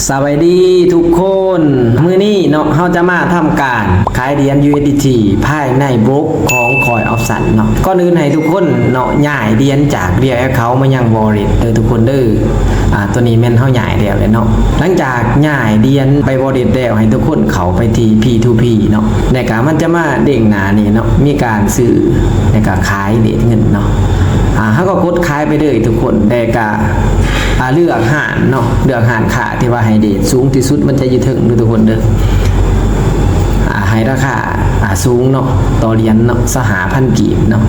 ສະບາຍດີທຸກຄົນ, ມື້ນີ້ເນາະ ເຮົາຈະມາທຳການຂາຍຫຼຽນ USDT ພາຍໃນໂບຣກຂອງ Coin Option ເນາະ. ກ່ອນອື່ນໃຫ້ທຸກຄົນເນາະ ຍ້າຍຫຼຽນຈາກ Real Account ມາຍັງ Wallet ເດີທຸກຄົນເດີ. ອາ ຕົວນີ້ແມ່ນເຮົາຍ້າຍແລ້ວແຫຼະເນາະ. ຫຼັງຈາກຍ້າຍຫຼຽນໄປ Wallet ແລ້ວ ໃຫ້ທຸກຄົນເຂົ້າໄປທີ່ P two P ເນາະ, ແລ້ວກະມັນຈະມາເດ້ງໜ້ານີ້ເນາະ, ມີການຊື້ ແລ້ວກະຂາຍເລດເງິນເນາະ. ອາ ເຮົາກໍກົດຂາຍໄປເລີຍທຸກຄົນ, ແລ້ວກະ ອາ ເລືອກຮ້ານເນາະ, ເລືອກຮ້ານຄ້າທີ່ວ່າໃຫ້ເລດສູງທີ່ສຸດ, ມັນຈະຢູ່ເທິງເດີທຸກຄົນເດີ. ອາ ໃຫ້ລາຄາ ອາ ສູງເນາະ, ຕໍ່ຫຼຽນເນາະ ຊາວຫ້າພັນກີບເນາະ.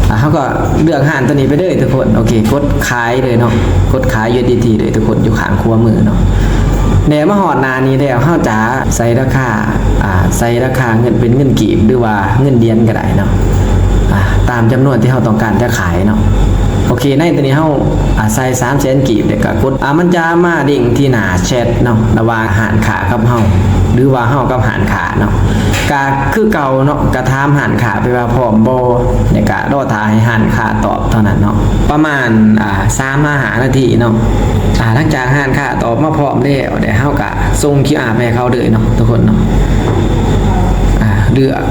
ອາ ເຮົາກໍເລືອກຮ້ານຕົວນີ້ໄປເລີຍທຸກຄົນ. ໂອເຄ ກົດຂາຍເລີຍເນາະ, ກົດຂາຍ USDT ເລີຍທຸກຄົນ, ຢູ່ຂ້າງຂວາມືເນາະ. ແລ້ວມາຮອດໜ້ານີ້ແລ້ວ ເຮົາຈະໃສ່ລາຄາ ອາ ໃສ່ລາຄາເງິນເປັນເງິນກີບ ຫຼືວ່າເງິນຫຼຽນກໍໄດ້ເນາະ, ອາ ຕາມຈຳນວນທີ່ເຮົາຕ້ອງການຈະຂາຍເນາະ. ໂອເຄ ໃນຕົວນີ້ເຮົາ ອາ ໃສ່ສາມແສນກີບ ແລ້ວກໍກົດ ອາ ມັນຈະມາເດ້ງທີ່ໜ້າແຊັດເນາະ ລະຫວ່າງຮ້ານຄ້າກັບເຮົາ ຫຼືວ່າເຮົາກັບຮ້ານຄ້າເນາະ. ກະຄືເກົ່າເນາະ, ກະຖາມຮ້ານຄ້າໄປວ່າພ້ອມບໍ່ ແລ້ວກະລໍຖ້າໃຫ້ຮ້ານຄ້າຕອບເທົ່ານັ້ນເນາະ, ປະມານ ອາ ສາມຫາຫ້ານາທີເນາະ. ອາ ຫຼັງຈາກຮ້ານຄ້າຕອບມາພ້ອມແລ້ວ ແລ້ວເຮົາກະສົ່ງ QR ໄປໃຫ້ເຂົາເລີຍເນາະທຸກຄົນເນາະ. ອາ ເລືອກ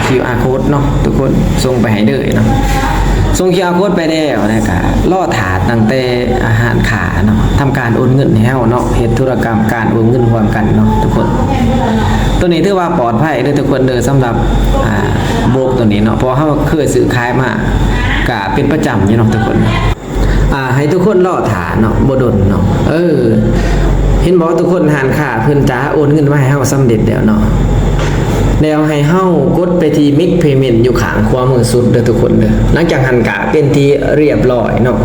QR code ເນາະທຸກຄົນ, ສົ່ງໄປໃຫ້ເລີຍເນາະ. ສົ່ງ QR code ໄປແລ້ວ ແລ້ວກະລໍຖ້າຕັ້ງແຕ່ ອາ ຮ້ານຄ້າເນາະ ທຳການໂອນເງິນໃຫ້ເຮົາເນາະ, ເຮັດທຸລະກຳການໂອນເງິນຮ່ວມກັນເນາະທຸກຄົນ. ຕົວນີ້ຖືວ່າປອດໄພເດີທຸກຄົນເດີ ສຳລັບ ອາ ໂບຣກຕົວນີ້ເນາະ, ເພາະເຮົາເຄີຍຊື້ຂາຍມາ ກະເປັນປະຈຳຢູ່ເນາະທຸກຄົນ. ອາ ໃຫ້ທຸກຄົນລໍຖ້າເນາະ, ບໍ່ດົນເນາະ. ເອີ ເຫັນບໍ່ທຸກຄົນ, ຮ້ານຄ້າເພິ່ນຈະໂອນເງິນມາໃຫ້ເຮົາສຳເລັດແລ້ວເນາະ. ແລ້ວໃຫ້ເຮົາກົດໄປທີ່ Make Payment ຢູ່ຂ້າງຂວາມືສຸດເດີທຸກຄົນເດີ. ຫຼັງຈາກຫັ້ນກະເປັນທີ່ຮຽບຮ້ອຍເນາະ,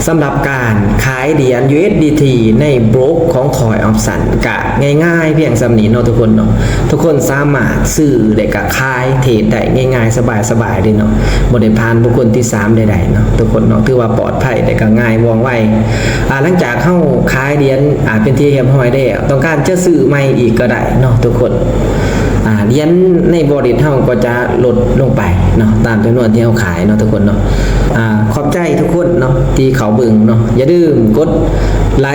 ສຳລັບການຂາຍຫຼຽນ USDT ໃນໂບຣກຂອງ Coin Option ກະງ່າຍໆພຽງສ່ຳນີ້ເນາະທຸກຄົນເນາະ. ທຸກຄົນສາມາດຊື້ ແລະກະຂາຍ ເທຣດໄດ້ງ່າຍໆ ສະບາຍໆເລີຍເນາະ, ບໍ່ໄດ້ຜ່ານບຸກຄົນທີສາມໃດໆເນາະທຸກຄົນເນາະ. ຖືວ່າປອດໄພ ແລະກະງ່າຍວ່ອງໄວ. ອາ ຫຼັງຈາກເຮົາຂາຍຫຼຽນ ອາ ເປັນທີ່ຮຽບຮ້ອຍແລ້ວ, ຕ້ອງການຈະຊື້ໃໝ່ອີກກໍໄດ້ເນາະທຸກຄົນ. ອາ ຫຼຽນໃນ Wallet ເຮົາກໍຈະລົດລົງໄປເນາະ ຕາມຈຳນວນທີ່ເຮົາຂາຍເນາະທຸກຄົນເນາະ. ອາ ຂອບໃຈທຸກຄົນເນາະທີ່ເຂົ້າເບິ່ງເນາະ, ຢ່າລືມກົດໄລ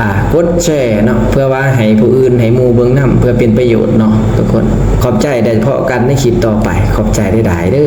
ອາ ກົດແຊເນາະ ເພື່ອວ່າໃຫ້ຜູ້ອື່ນ ໃຫ້ໝູ່ເບິ່ງນຳ ເພື່ອເປັນປະໂຫຍດເນາະທຸກຄົນ. ຂອບໃຈ ແລ້ວພໍ້ກັນໃນຄລິບຕໍ່ໄປ. ຂອບໃຈຫຼາຍໆເດີ.